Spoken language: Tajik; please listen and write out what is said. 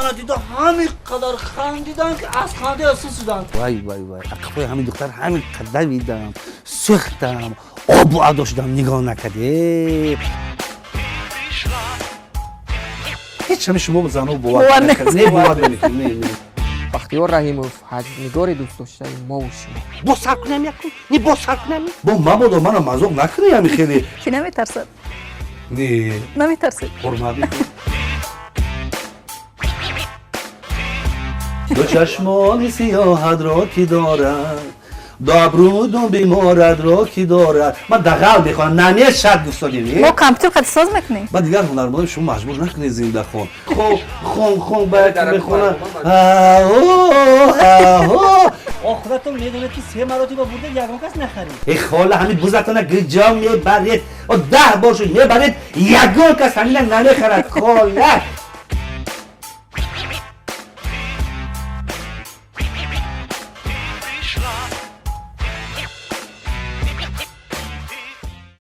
Мана дида, ҳамин қадар хандидан, ки аз ханда сусуданд. Вай, вай, вай, ақфои ҳамин духтар ҳамин қадар видам, сӯхтам, обу адо шудам, нигоҳ накарде. Ҳеҷ ҳами шумо зано бовар Бовар не, бовар намекунед, не, не. Бахтиёр Раҳимов, ҳаҷвнигори дӯстдоштаи мову шумо. Бо сар кунам якун, не, бо сар кунам, бо мабодо мана мазоқ накунӣ, ҳами хеле. Ки наметарсад? Не. Наметарсед? Ҳурмат мекунам. Ду чашмони сиёҳатро ки дорад, ду абрӯду беморадро ки дорад. Ман дағал мехонам, намешад, гуфтодем. Мо компютер қати соз мекунем. Ба дигар ҳунармандон шумо маҷбур накунед зинда хон, хон, хон, хон, ба яке мехона. Охиратон медонед, ки се маротиба бурда, ягон кас нахарид. Э, хола, ҳамин бузатона гиҷо мебаред? О, 10 бор шуд мебаред, ягон кас ҳамина намехарад, хола.